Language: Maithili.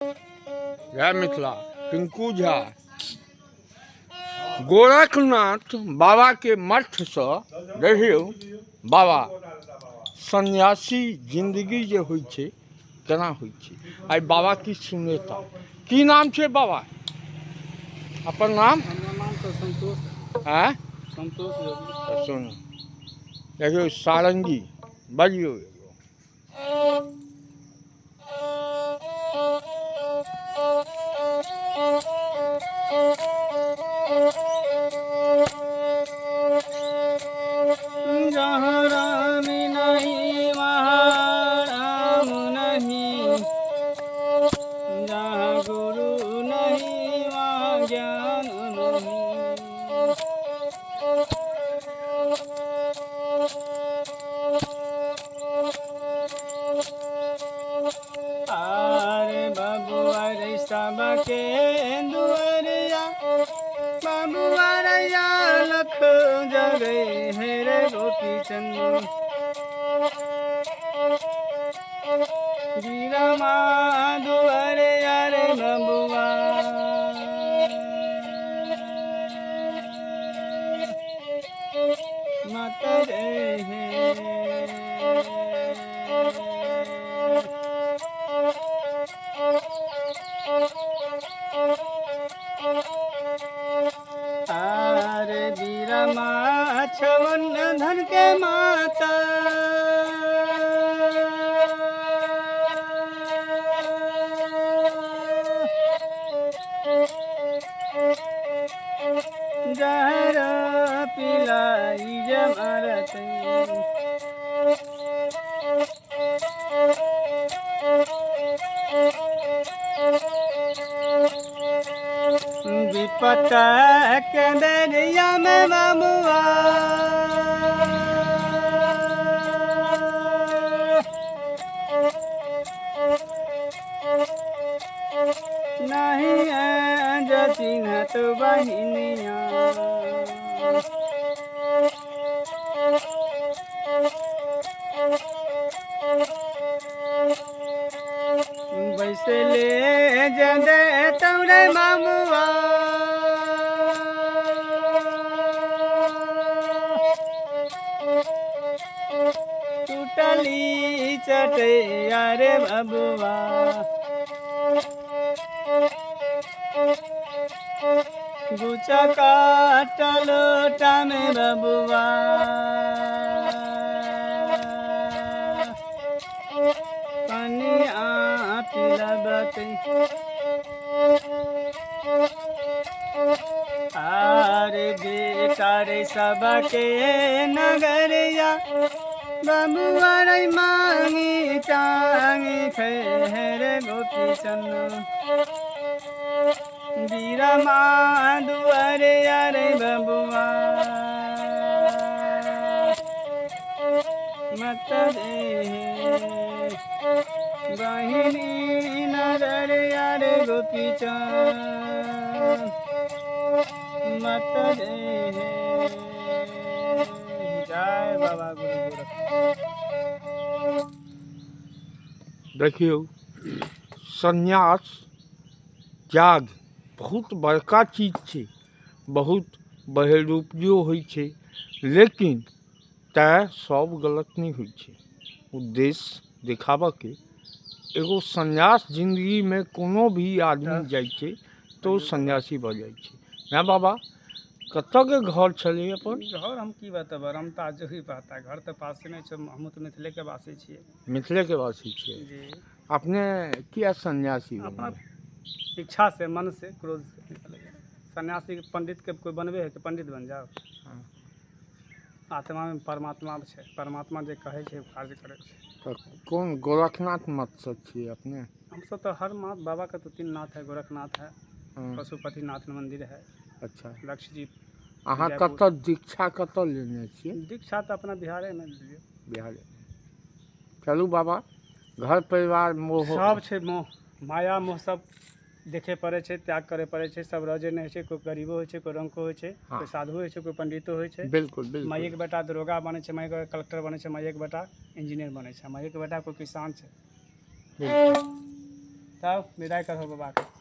जय मिथिला। टिंकू झा गोरखनाथ बाबा के मठ से देखियौ बाबा सन्यासी जिंदगी जे होइ छै केना होइ छै, आइ बाबा की सुनेता। की नाम छै बाबा अपन नाम? हमर नाम तऽ संतोष। आँय? संतोष जोगी। तऽ सुनू, देखियौ सारंगी बजियौ एगो। जहाँ राम नहीं वहाँ राम नहीं, जहाँ गुरु नहीं वहाँ ज्ञान नहीं। आरे बबुआ रे सबके दुआरिया, बबुआ रे लख जगे हे रे गोपी चंद। गिरमा दुआरे रे बबुआ मत रे हे। आरे बीरमा छवन धन के माता, जहर पिलाई जमरत। विपत के दरिया में बबुआ नहीं चिन्हत बहिनिया। बैसले जदे तौरे मामुआ, टूटली चटैया रे बबुआ। गुचा काटल टामे बबुआ, पनिया पिलबत। आरे बेटा रे सबके नगरिया, बबुआ रे मांगी टांगी खेरे गोपी चंद। बीरमा दुआरे अरे बबुआ मत दे बहिनी नजर अरे गोपी चंद मत दे। जय बाबा गुरु गोरख। देखियौ, सन्यास त्याग बहुत बड़का चीज छै, बहुत बहिरूपियो होइ छै, लेकिन तैँ सब गलत नहि होइ छै। उद्देश्य देखाबऽके एगो सन्यास जिन्दगीमे कोनो भी आदमी जाइ छै तऽ ओ सन्यासी भऽ जाइ छै ने। बाबा कतऽके घर छलै अपन? घर हम की बतेबै, हम तऽ आजो ही पता घर तऽ पासे नहि छै, हमहूँ तऽ मिथिलेके वासी छियै। मिथिलेके वासी छियै? जी। अपने किया सन्यासी अपना बनलै? इच्छा से, मन से, क्रोध से निकल गया। सन्यासी पंडित के कोई बनबे है कि पंडित बन जाओ? हाँ। आत्मा में परमात्मा छै, परमात्मा जे कहै छै ओ कार्य करै छै। तऽ कोन गोरखनाथ मठसँ छियै अपने? हमसब तऽ हर माँ बाबा के तो तीन नाथ है, गोरखनाथ है, पशुपतिनाथ मंदिर है। अच्छा। लक्ष्य जी। अहाँ जयपुर। कतऽ दीक्षा कतऽ लेने छियै? दीक्षा तऽ अपना बिहारेमे लेलियै। बिहारे। चलू बाबा, घर परिवार मोह सब छै, मोह माया मोह सब देखे पड़ै छै, त्याग करे पड़ै छै। सब रजे नहि होइ छै, कोइ गरीबो होइ छै, कोइ रंको होइ छै, कोइ साधु होइ छै, कोइ पंडितो होइ छै। बिल्कुल बिल्कुल। माइएके बेटा दरोगा बनै छै, माइके कलेक्टर बनै छै, माइएके बेटा इंजीनियर बनै छै, माइएके बेटा कोइ किसान छै। बिल्कुल। तब विदाइ करहो बाबाके।